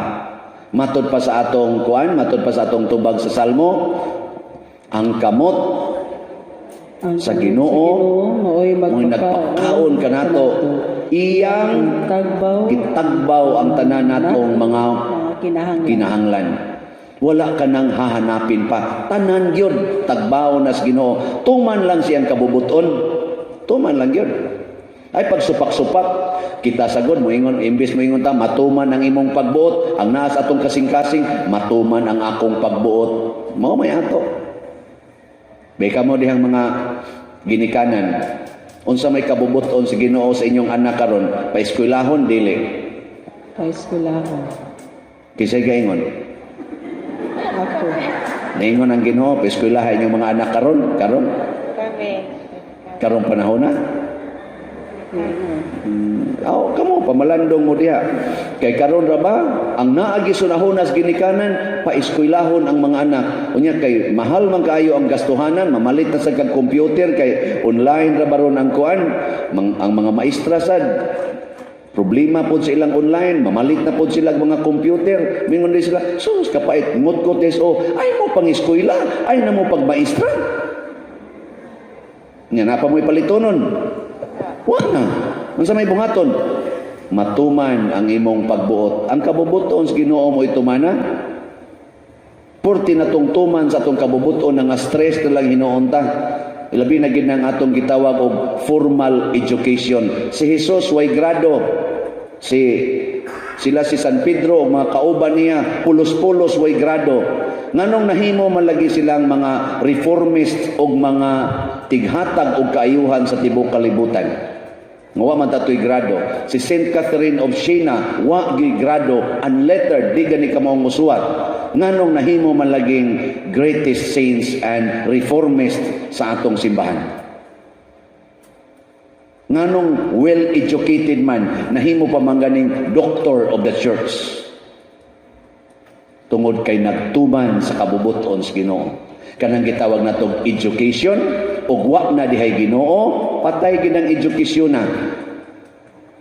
Matod pa sa atong kuan, matod pa sa atong tubag sa Salmo, ang kamot Ang sa kamot Ginoo, mao'y mo'y nagpakaon kanato, iyang tagbaw gitagbaw ang tanan natong mga mga kinahanglan. Kinahanglan. Wala ka nang hahanapin pa. Tanan gyud tagbaw nas Ginoo. Tuman lang siyang kabubuton. Tuman lang gyud. Ay pagsupak-supak kita sagod moingon, imbes moingon ta "Matuman ang imong pagbuot," ang naas atong kasing-kasing, "Matuman ang akong pagbuot." Mao may ato. Beka mo dihang mga ginikanan. Unsa may kabubuton sa Ginoo sa inyong anak karon? Paeskwelahon, dili? Paeskwelahon. Kinsay gaingon? Ako. Ningon ang Ginoo, paeskwelaha inyong mga anak karon, karon, Kami. Karong panahon na. Aw, kamo pamalandong mo diha. Kay karon ra ba ang naagi sunahunas ginikanan paeskwelahon ang mga anak. Unya kay mahal man kaayo ang gastuhanan, mamalit na sa kag computer kay online ra baron ang kuan, ang mga maestra sad problema pod sa ilang online, mamalit na pod sila mga computer. Mingon din sila, "Sus, kapait, ngut ko o, ay mo pang eskwela, ay na mo pagmaestra." Nya napa mo'y palitonon. Wa na. Unsa may buhaton? Matuman ang imong pagbuot. Ang kabubuton sa Ginoo mo itumana. Purti na tungtuman sa atong kabubuton nga stress na lang hinuon ta. Ilabi na gid ang atong gitawag og formal education. Si Jesus way grado. Si sila si San Pedro ug mga kauban niya pulos-pulos way grado. Nganong nahimo man lagi silang mga reformist og mga tighatag og kaayuhan sa tibuok kalibutan? Nga wa man tatoy grado. Si Saint Catherine of Siena, wa gi grado, unlettered, di gani ka maong musuwat. Nganong nahimo man laging greatest saints and reformist sa atong simbahan? Nganong well-educated man, nahimo pa man ganing doctor of the church? Tungod kay nagtuman sa kabubuton sa Ginoo. Kanang gitawag natong education ug wa na dihay Ginoo, patay gid ang edukasyon na.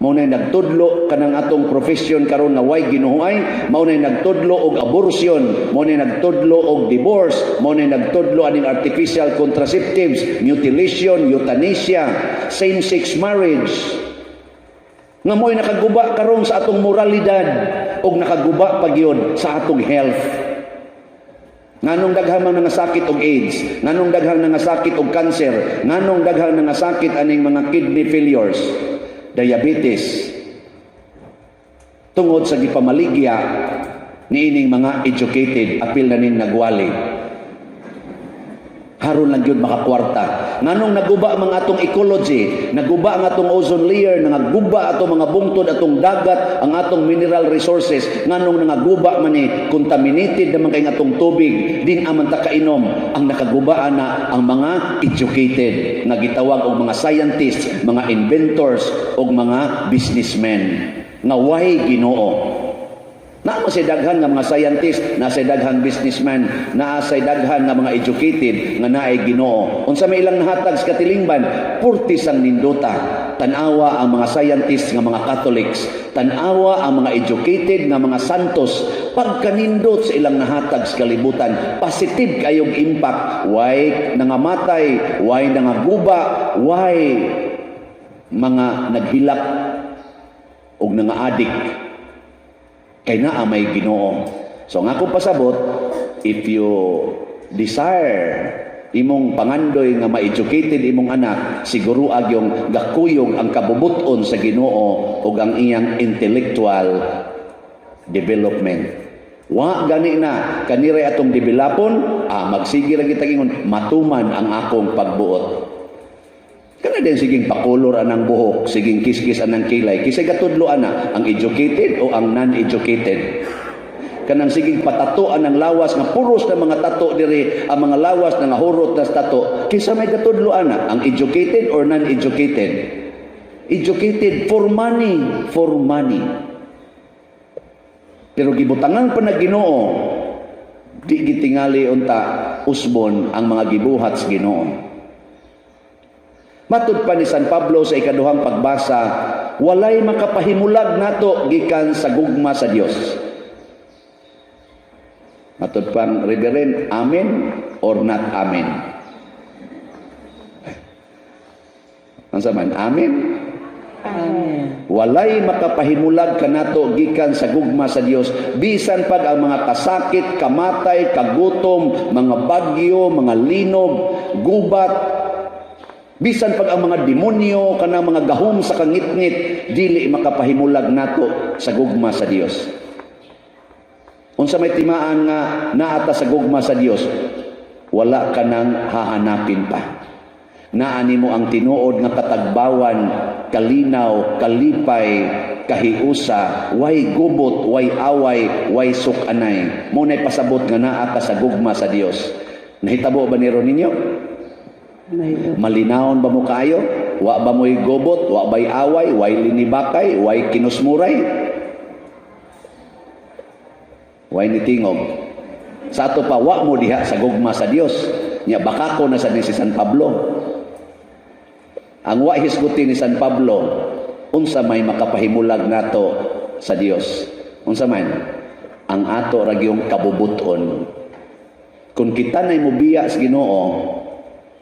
Mao nay nagtudlo kanang atong profession karon nga way Ginoo ay, mao nay nagtudlo og abortion, mao nay nagtudlo og divorce, mao nay nagtudlo aning artificial contraceptives, mutilation, euthanasia, same-sex marriage. Nga mo'y nakaguba karon sa atong moralidad ug nakaguba pa gyud sa atong health. Nganong daghang mga nangasakit og AIDS, nganong daghang nangasakit og cancer, nganong daghang nangasakit aning mga kidney failures, diabetes? Tungod sa gipamaligya niining mga educated, apil na ning nagwali. Haron lang gyud makakwarta. Nganong naguba ang mga atong ecology, naguba ang atong ozone layer, nangaguba atong mga bungtod, atong dagat, ang atong mineral resources, nganong nangaguba man ni, contaminated naman kay atong tubig, din aman ta kainom, ang nakaguba ana ang mga educated nga gitawag og mga scientists, mga inventors ug mga businessmen nga way Ginoo. Naa man say daghan nga mga scientist, naa say daghang businessman, naa say daghan nga mga educated nga naay Ginoo. Unsa may ilang nahatag sa katilingban? Purti sang nindota. Tan-awa ang mga scientists nga mga Catholics, tan-awa ang mga educated nga mga santos, pagkanindot sa ilang nahatag sa kalibutan, positive kayong impact. Way nangamatay, way nangaguba, way mga naghilak og nanga-addict kay naa may Ginoo. So ang akong pasabot, if you desire imong pangandoy nga ma-educated imong anak, siguro agyong gakuyog ang kabubuton sa Ginoo ug ang iyang intellectual development. Wa gani na kanira atong developon, magsige ra kita ingon, "Matuman ang akong pagbuot." Kana din siging pakulor anang buhok, siging kiskis anang kilay. Kisay gatudlo ana, ang educated o ang non-educated? Kanang siging patato anang lawas nga puros na mga tato diri, ang mga lawas na nga hurot na sa tato. Kinsa may gatudlo ana, ang educated or non-educated? Educated for money, for money. Pero gibutangan pa na Ginoo, di gitingali unta usbon ang mga gibuhat sa Ginoo. Matud pa ni San Pablo sa ikaduhang pagbasa, walay makapahimulag nato gikan sa gugma sa Dios. Matud pang Reverend, amen or not amen? Unsa man, amen? Amen. Walay makapahimulag kanato gikan sa gugma sa Dios, bisan pag ang mga kasakit, kamatay, kagutom, mga bagyo, mga linog, gubat, bisan pag ang mga demonyo, kanang mga gahom sa kangitngit, dili makapahimulag nato sa gugma sa Dios. Unsa may timaan nga naata sa gugma sa Dios, wala ka nang hahanapin pa. Naa nimo ang tinuod nga katagbawan, kalinaw, kalipay, kahiusa, way gubot, way away, way suk-anay. Mao nay pasabot nga naa ka sa gugma sa Dios. Nahitabo ba ni ron ninyo? Nahitabo. Malinawon ba mo kaayo? Wa ba mo'y gubot? Wa ba'y away? Way linibakay? Way kinusmuray? Way nitingog? Sa ato pa, wa mo diha sa gugma sa Dios. Nya baka ko na sa ni si San Pablo. Ang wa hisguti ni San Pablo, unsa may makapahimulag nato sa Dios? Unsa man? Ang ato ra gyung kabubuton. Kung kita na'y mubiya sa Ginoo,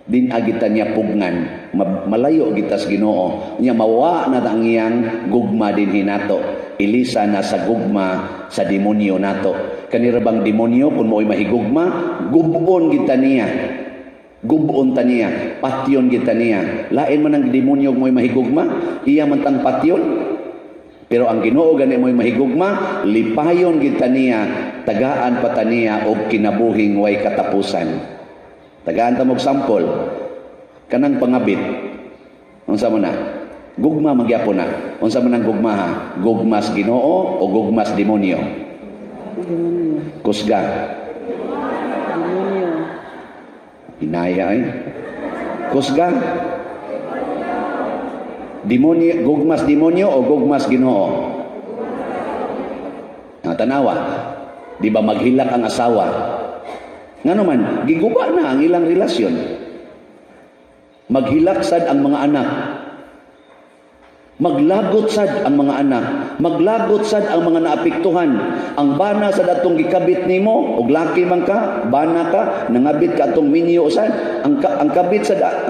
din agita niya pugnan, malayo kita sa Ginoo. Nya mawa na ang iyang gugma din hinato. Ilisa na sa gugma sa demonyo nato. Kanira bang demonyo, kung mo'y mahigugma, gubon kita niya. Gubon ta niya, patyon kita niya. Lain man ang demonyo mo'y mahigugma, iya man tang patyon. Pero ang Ginoo gani mo'y mahigugma, lipayon kita niya, tagaan pa ta niya og kinabuhing way katapusan. Tagaan ta mog sample, kanang pangabit. Unsa man na? Gugma magyapon na. Unsa man ang gugma ha? Gugmas Ginoo o gugmas demonyo? Demonyo. Kusga. Demonyo. Hinaya ay. Kusga. Demonyo, gugmas demonyo o gugmas Ginoo? Ah, tanawa. Di ba maghilak ang asawa? Ngano man, giguba na ang ilang relasyon. Maghilak sad ang mga anak. Maglagot sad ang mga anak. Maglagot sad ang mga naapektuhan. Ang bana sa datong gikabit nimo, og laki man ka, bana ka, nangabit ka atong minyo sad, ang kabit sa da,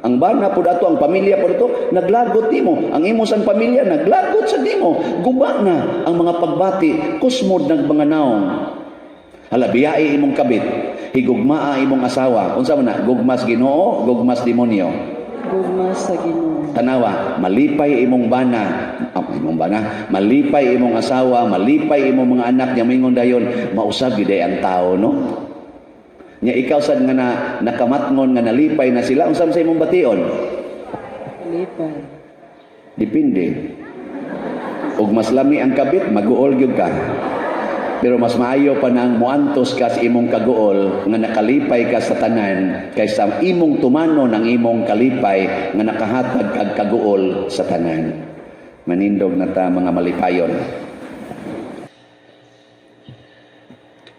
ang bana pud ato, ang pamilya pud ato, naglagot nimo. Ang imo sang pamilya naglagot sa nimo. Guba na ang mga pagbati, kusmod nag mga naong. Hala, biyai imong kabit. Higugmaa imong asawa. Unsa man na? Gugmas Ginoo, gugmas demonyo? Gugma sa Ginoo. Tanawa, malipay imong bana, ah, imong bana, malipay imong asawa, malipay imong mga anak niya, mingon dayon, mausab gyud ang tao, no? Nya ikaw sad nga na nakamatngon nga nalipay na sila, unsa man sa imong bation? Lipay. Depende. Ug mas lami ang kabit, maguol gyud ka. Pero mas maayo pa nang muantos ka sa imong kaguol nga nakalipay ka sa tanan kaysa imong tumanon ang imong kalipay nga nakahatag kag kaguol sa tanan. Manindog na ta, mga malipayon.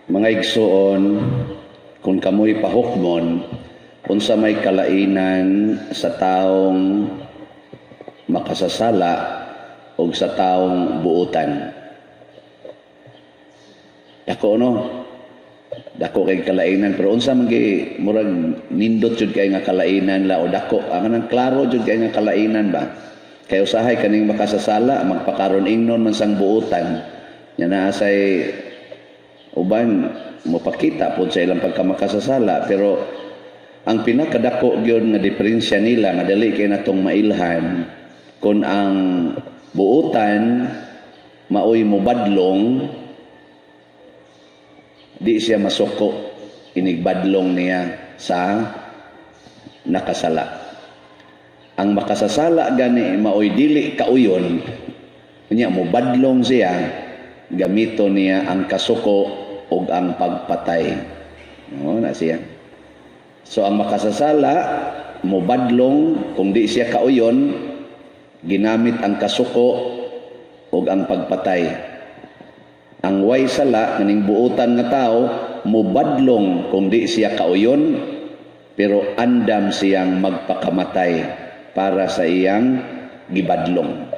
Mga igsuon, kung kamoy pahukmon, unsa may kalainan sa taong makasasala o sa taong buutan? Dako, no? Dako kay kalainan, pero unsa man kay murag nindot jud kay nga kalainan la o dako ang kanang klaro jud kay nga kalainan ba? Kay usahay kaning makasasala magpakaron ingnon man sang buutan. Nya naa say uban mopakita pod sa ilang pagkamakasasala, pero ang pinakadako gyud nga diferensya nila nga dali kay natong mailhan, kun ang buutan maoy mobadlong, di siya masuko inigbadlong niya sa nakasala. Ang makasasala gani maoy dili kauyon, nya mobadlong siya, gamito niya ang kasuko ug ang pagpatay. No, na siya. So ang makasasala mobadlong kung di siya kauyon, ginamit ang kasuko ug ang pagpatay. Ang way sala, kaning buutan nga tao, mobadlong kung di siya kauyon, pero andam siyang magpakamatay para sa iyang gibadlong.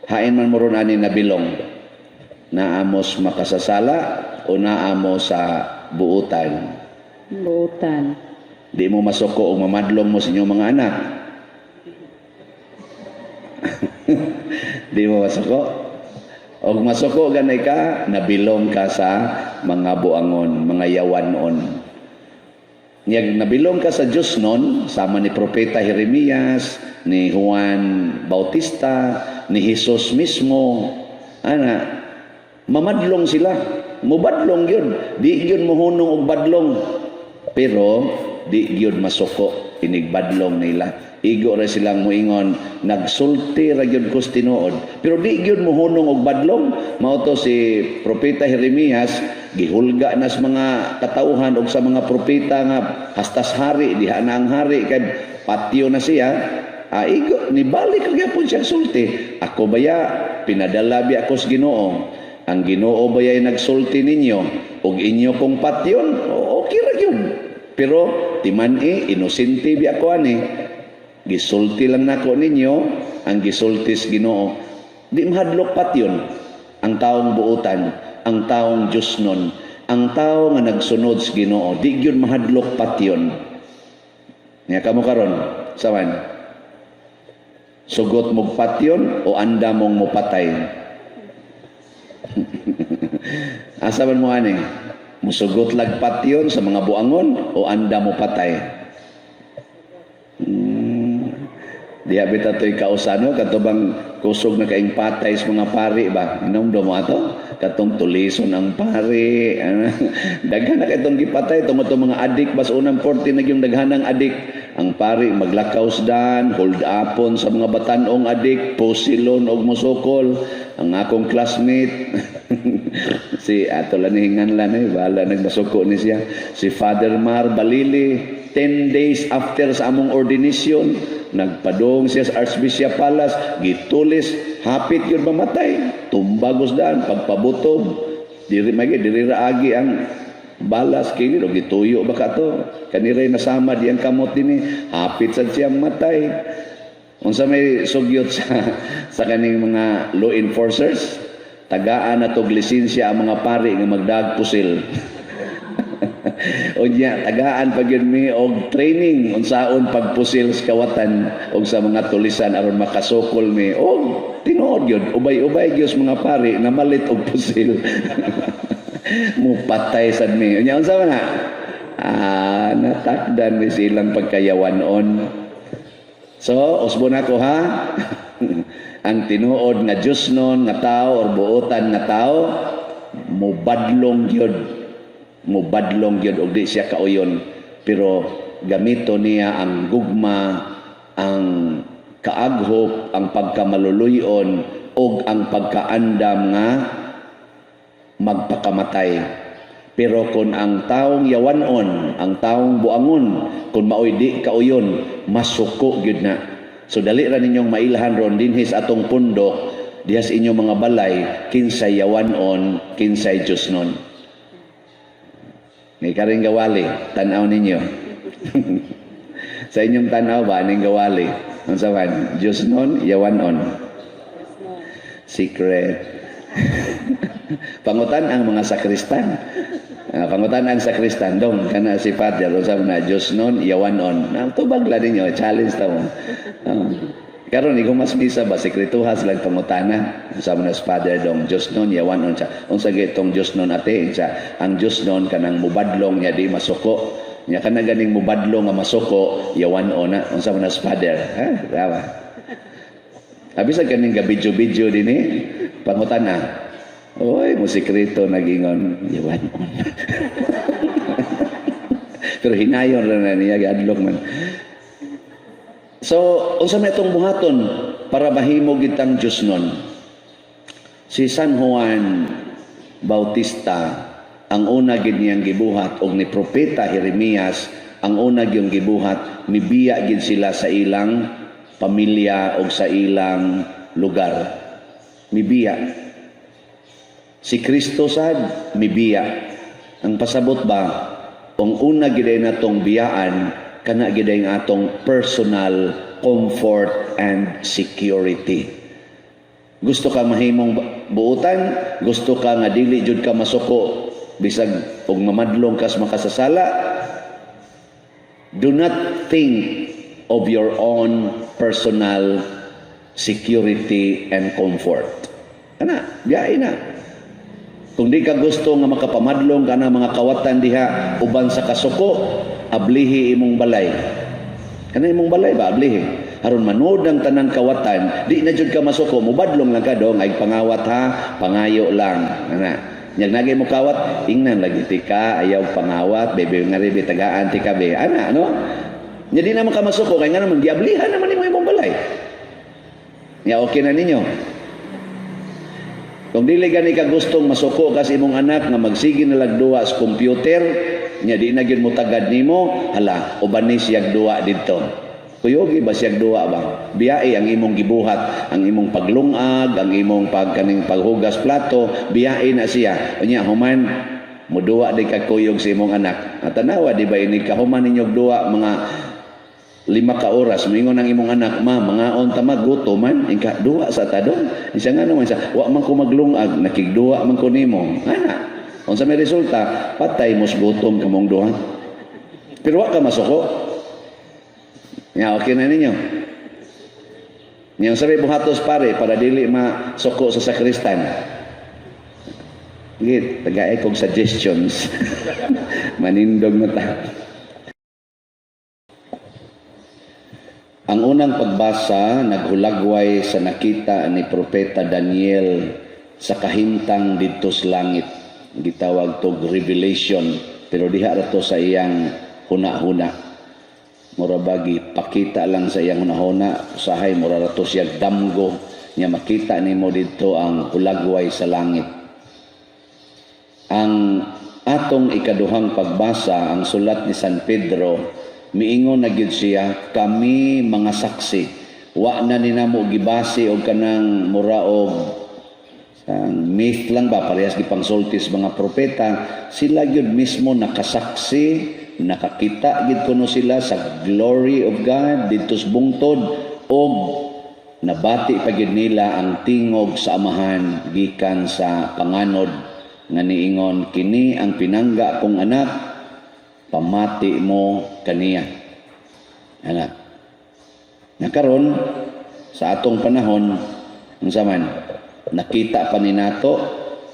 Hain man mo ron ani nabilong, naamos makasasala o naamo sa buutan? Buutan. Di mo masuko o mamadlong mo sa inyong mga anak. Di mo masuko. Og masuko ganay ka, nabilong ka sa mga buangon, mga yawanon. Niyag nabilong ka sa Diyos nun, sama ni Propeta Jeremias, ni Juan Bautista, ni Jesus mismo, ana, mamadlong sila. Mubadlong yun. Di yun muhunong og badlong. Pero, di yun masuko. inigbadlong nila. Igo ra silang moingon, "Nagsulti ra gyud ko tinuod." Pero di gyud mohunong og badlong. Mao to si Propeta Jeremias gihulga na sa mga katawhan og sa mga propeta nga hastas hari diha na ang hari kay patyo na siya. Ah, igo nibalik ra gyapon siya sulti. "Ako baya pinadala biya ako sa Ginoo. Ang Ginoo baya'y nagsulti ninyo ug inyo kong patyon, okay ra gyud. Pero timan-i, inosente biya ko ani. Gisulti lang nako ninyo ang gisulti sa Ginoo." Di mahadlok patyon ang taong buutan, ang taong Diyosnon, ang tao nga nagsunod sa Ginoo, di gyud mahadlok patyon. Nya kamo karon, sawan? Sugot mong patyon o anda mong mupatay? Asa man mo ani? Musugot lag patyon sa mga buangon o anda mo patay? Diha bitaw to'y kausano kato bang kusog na kaing patay sa mga pari ba? Inom mo ato? Katong tulison ang pari. Daghan na katong gipatay tungod to mga adik bas unang 40 na yung daghanang adik. Ang pari maglakaw dan, hold upon sa mga batanong adik, pusilon og musukol. Ang akong classmate si ato lang hingan lang eh, bahala nagmasuko ni siya. Si Father Mar Balili, 10 days after sa among ordination, nagpadong siya sa Archbishop Palace, gitulis, hapit yun mamatay, tumbagos daan, pagpabutob, diri magi, diri raagi ang balas kini, o gituyo ba ka to? Kaniray nasama di ang kamot dinhi, hapit sad siya matay. Unsa may sugyot sa kaning mga law enforcers? Tagaan na tog lisensya ang mga pari nga magdag pusil. Unya tagaan pa gyud mi og training unsaon pagpusil sa kawatan og sa mga tulisan aron makasukol mi. Og tinuod gyud, ubay-ubay gyud sa mga pari namalit og pusil. Mupatay sad mi. Unya unsa man na? Ah, natakdan ni silang pagkayawanon. So, usbon ako ha. Ang tinuod nga Diyosnon nga tao or buotan nga tao, mubadlong gyud. Mubadlong gyud og di siya kauyon. Pero gamito niya ang gugma, ang kaaghop, ang pagkamaluluyon og ang pagkaandam nga magpakamatay. Pero kung ang taong yawanon, ang taong buangon, kung maoy di kauyon, masuko gyud na. So dali ra ninyong mailhan ron dinhi sa atong pundok, diha sa inyong mga balay, kinsay yawanon, kinsay Diyosnon. May karing gawali, tanaw ninyo. Sa inyong tanaw ba, aning gawali? Unsa man? Diyosnon, yawanon? Secret. Pangutan ang mga sakristan. Pangutan ang sakristan dong kana si Father unsa man na, Diyosnon, yawanon? Na tubag la ninyo, challenge ta mo. Karon ikaw mas misa ba, sekretuhas lang pangutana. Unsa man na si Father dong, Diyosnon, yawanon siya? Unsa gitong Diyosnon, ate? Siya ang Diyosnon kanang mubadlong niya di masuko. Nya kana ganing mubadlong nga masuko, yawanon na. Unsa man na si Father? Ha? Tama. Abi sa kaning ga-video-video dinhi, pangutana. Oy, mo sekreto nagingon, yawanon. Pero hinayon ra na niya, giadlok man. So, unsa may itong buhaton para mahimo gitang Diyosnon? Si San Juan Bautista, ang una gid niyang gibuhat og ni propeta Jeremias, ang una gyud gibuhat, mibiya gid sila sa ilang pamilya og sa ilang lugar. Mibiya. Si Kristo sad mibiya. Ang pasabot ba, ang una gid ay natong biyaan kana gid ay ang atong personal comfort and security. Gusto ka mahimong buutan, gusto ka nga dili jud ka masuko bisag og mamadlong kas makasasala. Do not think of your own personal security and comfort. Ana, biyahe na. Kung di ka gusto nga makapamadlong ka na mga kawatan diha uban sa kasuko, ablihi imong balay. Kana imong balay ba ablihi? Aron manood ang tanang kawatan, di na jud ka masuko, mubadlong lang ka dong, ay pangawat ha, pangayo lang. Ana. Nyag nagay mo kawat, ingnan lagi tika, ayaw pangawat, bebe nga ribi tagaan tika be. Ana, ano? Nya di naman ka masuko kay nga naman giablihan naman nimo imong balay. Nya okay na ninyo. Kung dili gani ka gustong masuko ka sa imong anak nga magsige na lag duwa sa computer, nya di na gyud motagad nimo, hala, uban ni siyag duwa didto. Kuyogi ba siyag duwa ba? Biyae ang imong gibuhat, ang imong paglungag, ang imong pagkaning paghugas plato, biyae na siya. Unya human muduwa di ka kuyog sa imong anak. At tanawa di ba inig kahuman ninyog duwa mga 5 ka oras, moingon ang imong anak, "Ma, mangaon ta, ma, gutom man." Inka, "Duwa sa ta dong." Isa nga naman sa, "Wa man ko maglungag, nakigduwa man ko nimo." Ana. Unsa may resulta, patay mos gutom kamong duha. Pero wa ka masuko. Ya, okay na ninyo. Yang sabi buhatos pare para dili masuko sa sakristan. Git, tagay kog suggestions. Manindog na ta. Ang unang pagbasa naghulagway sa nakita ni Propeta Daniel sa kahimtang didto sa langit. Gitawag tog revelation, pero diha ra to sa iyang huna-huna. Mura bagi pakita lang sa iyang huna-huna, usahay mura ra to siya damgo nya makita nimo didto ang hulagway sa langit. Ang atong ikaduhang pagbasa, ang sulat ni San Pedro, miingon na gyud siya, "Kami mga saksi." Wa na ni namo gibase og kanang mura og ang myth lang ba, parehas gipangsulti sa mga propeta. Sila gyud mismo nakasaksi, nakakita gid kuno sila sa glory of God didto sa bungtod og nabati pa gyud nila ang tingog sa Amahan gikan sa panganod nga niingon, "Kini ang pinangga kong anak, pamati mo kaniya." Ana. Nakaron sa atong panahon, unsa man nakita pa ni nato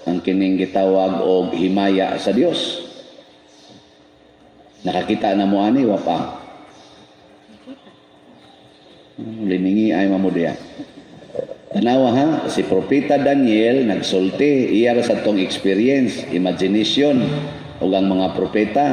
ang kining gitawag og himaya sa Dios? Nakakita na mo ani, wa pa? Liningi ay mamudya. Tanawa ha, si Propeta Daniel nagsulti, iya ra sa tong experience, imagination ug ang mga propeta.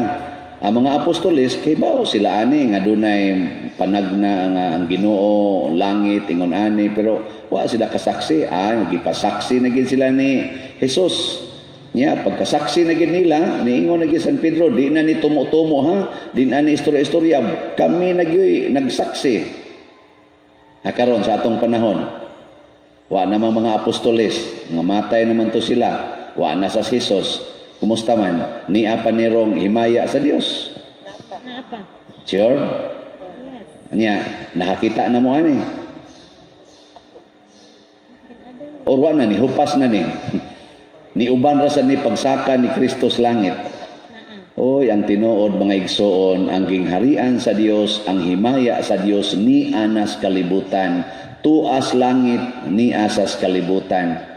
Ang mga apostoles kay bao sila ani nga dunay panagna nga ang Ginoo langit ingon ani, pero wa sila kasaksi. Ah, gipasaksi na gid sila ni Jesus. Nya pagkasaksi na gid nila, niingon na gid San Pedro, "Di na ni tumo-tumo ha, di na ni istorya-istorya, kami na gyud nagsaksi." Ha, karon sa atong panahon, wa namang mga apostoles, nga matay naman to sila, wa na sa Jesus. Kumusta man? Nia pa nirong himaya sa Dios? Naa pa. Sure? Yes. Nya, nakakita na mo ani? Or wa na ni, hupas na ni. Ni uban ra sa ni pagsaka ni Kristo sa langit. Naa. Oy, ang tinuod, mga igsoon, ang gingharian sa Dios, ang himaya sa Dios ni anas kalibutan, tuas langit ni asas kalibutan.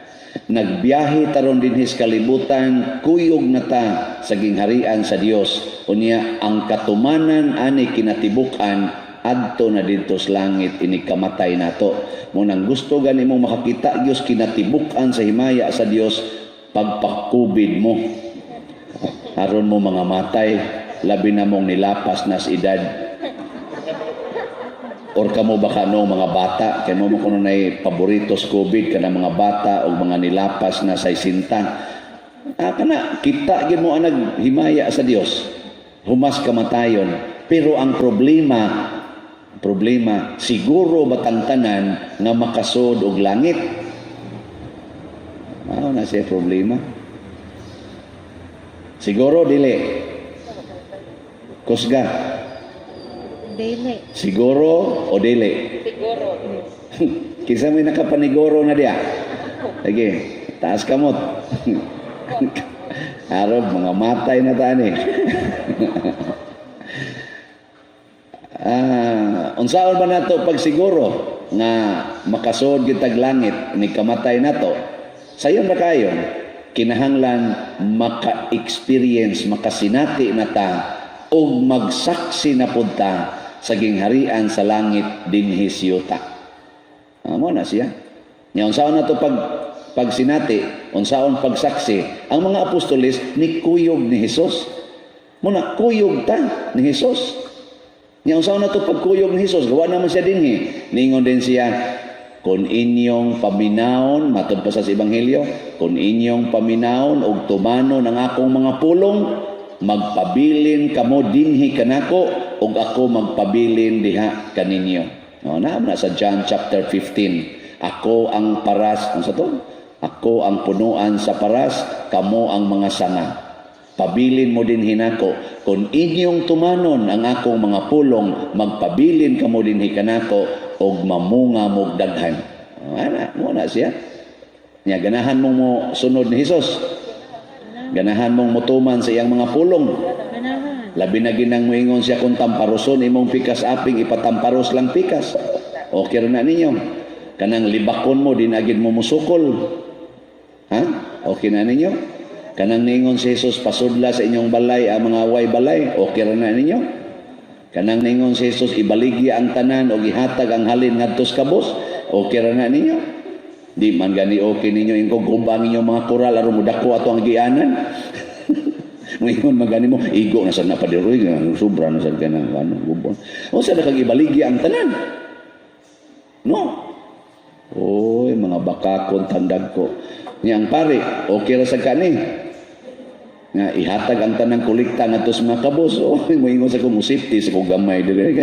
Nagbiyahe taron dinhi sa kalibutan, kuyog na ta sa gingharian sa Dios. Unya ang katumanan ani kinatibuk-an adto na didto sa langit ini kamatay nato. Munang gusto gani mong makakita Dios kinatibuk-an sa himaya sa Dios, pagpakubid mo aron mo mga matay, labi na mong nilapas nas edad or kamo baka no mga bata kay mo mo kuno nay paborito sa COVID kana mga bata o mga nilapas na sa isinta. Ah, kana kita gyud mo ang naghimaya sa Dios humas kamatayon. Pero ang problema problema siguro batang tanan nga makasod og langit? Mao na siya problema. Siguro dili? Kusga. Dili. Siguro o dili? Siguro. Kinsa may nakapaniguro na diya? Sige, taas kamot. Arob, mga matay na tani. Ah, unsaon ba nato pagsiguro nga makasod kitag langit ni kamatay nato? Sayon ra kayo, kinahanglan maka-experience, makasinati na ta og magsaksi na pud ta sa gingharian sa langit dinhi sa yuta. Ah, mo na siya. Nya unsaon na to pag pagsinati, unsaon pagsaksi? Ang mga apostoles ni kuyog ni Hesus. Muna kuyog ta ni Hesus. Nya unsa na to pagkuyog ni Hesus, gawa naman siya dinhi. Ningon din siya, "Kung inyong paminawon," matod pa sa Ebanghelyo, "kung inyong paminawon og tumanon ang akong mga pulong, magpabilin kamo dinhi kanako ug ako magpabilin diha kaninyo." No, naa na sa John chapter 15. "Ako ang paras," ano sa to? "Ako ang punuan sa paras, kamo ang mga sanga. Pabilin mo dinhi nako. Kung inyong tumanon ang akong mga pulong, magpabilin kamo dinhi kanako og mamunga mog daghan." Oh, ana, mo na siya. Nya ganahan mo mo sunod ni Hesus. Ganahan mong mutuman sa iyang mga pulong. Ganahan. Labi na ginang moingon siya kung tamparoson imong pikas aping, ipatamparos lang pikas. Okay ra na ninyo. Kanang libakon mo, di na gid mo musukol. Ha? Okay na ninyo? Kanang ningon si Jesus, pasudla sa inyong balay ang mga way balay, okay ra na ninyo? Kanang ningon si Jesus, ibaligya ang tanan o ihatag ang halin ngadto sa kabos, okay ra na ninyo? Di man gani okay ninyo yung gubang inyong mga koral aron mudako ato ang gianan. Moingon man gani mo, igo na sad na padiroy, sobra na sad ka na ano, gubon. O sa kag ibaligya ang tanan? No. Oy, mga bakakon tandag ko. Niyang pare, okay ra sa kani. Nga ihatag ang tanang kolekta ngadto sa mga kabos. Oy, moingon sa ko mo safety sa ko gamay dire.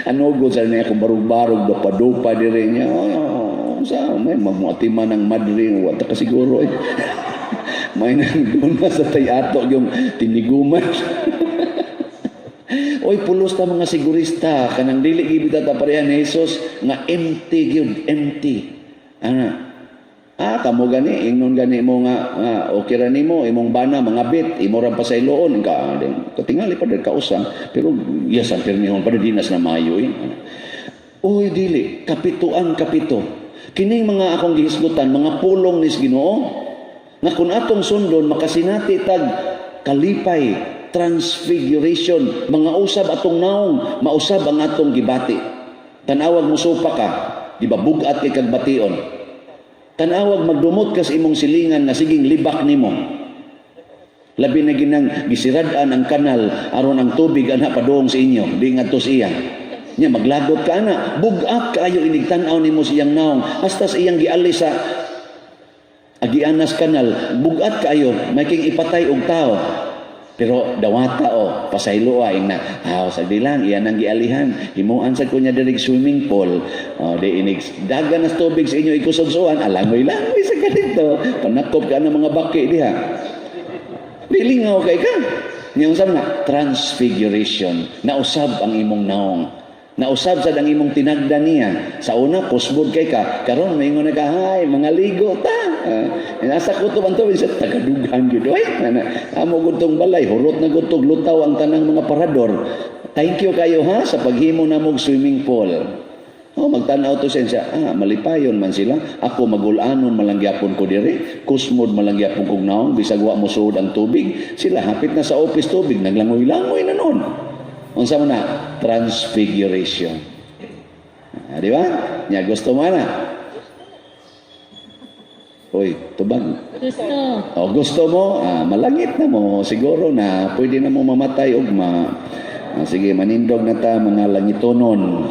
Ano go sa niya kung barug-barug dupa-dupa dire niya. Oh, sa may magmuatiman ng madre, wa ta ka siguro eh. May nang doon na sa tayato yung tiniguman. Oy, pulos ta mga sigurista kanang dili gid ta pareha ni Jesus nga empty gyud, empty. Ana. Ah, kamo gani, ingnon gani mo nga okay ra nimo imong bana mga bit, imo ra pasayloon ka katingali pa diri kausa, pero yes ang pirmihon pa dinas na maayo eh. Oy, dili, kapituan kapito. Kining mga akong gihisgutan, mga pulong nis Ginoo nga kung atong sundon makasinati tag kalipay, transfiguration, mga usab atong naong, mausab ang atong gibati. Tanawag mo supa ka, di ba bugat kay kag bation? Tanawag magdumot ka sa imong silingan nga siging libak nimo. Labi na ginang gisirad-an ang kanal aron ang tubig ana padung sa inyo, di ngadto sa iya. Nya maglagot ka ana, bugat kaayo inig tan-aw nimo sa iyang naong hasta sa iyang giali sa agianas kanal, bugat kaayo may king ipatay og tao. Pero dawata o, pasaylo ay na, ah, sa lang, iyan ang gialihan. Himuan sa kunya diri swimming pool. O, di inig, dagan na tubig sa inyo ikusog-suan, alangoy-langoy sa ganito. Panakop ka ng mga baki diha. Dilingaw kay ka. Niyang sa na, transfiguration. Nausab ang imong naong. Nausab sad ang imong tinagda niya. Sa una, kusbod kay ka. Karon maingon na ka, "Hay, mga ligo ta." Nasa kutob ang tubig sa tagadugan gyud. Oy, ana, amo gud tong balay, hurot na gud tong lutaw ang tanang mga parador. Thank you kayo ha sa paghimo namog swimming pool. Oh, magtan-aw to siya. Ah, malipayon man sila. Ako magulanon malang gyapon ko dire. Kusmod malang gyapon kog naong bisag wa mo suod ang tubig. Sila hapit na sa office tubig, naglangoy-langoy na noon. Unsa man na? Transfiguration. Ah, di ba? Nya gusto mo na. Uy, tubag. Gusto. O gusto mo, ah, malangit na mo, siguro na pwede na mo mamatay ugma. Ah, sige, manindog na ta mga langitonon.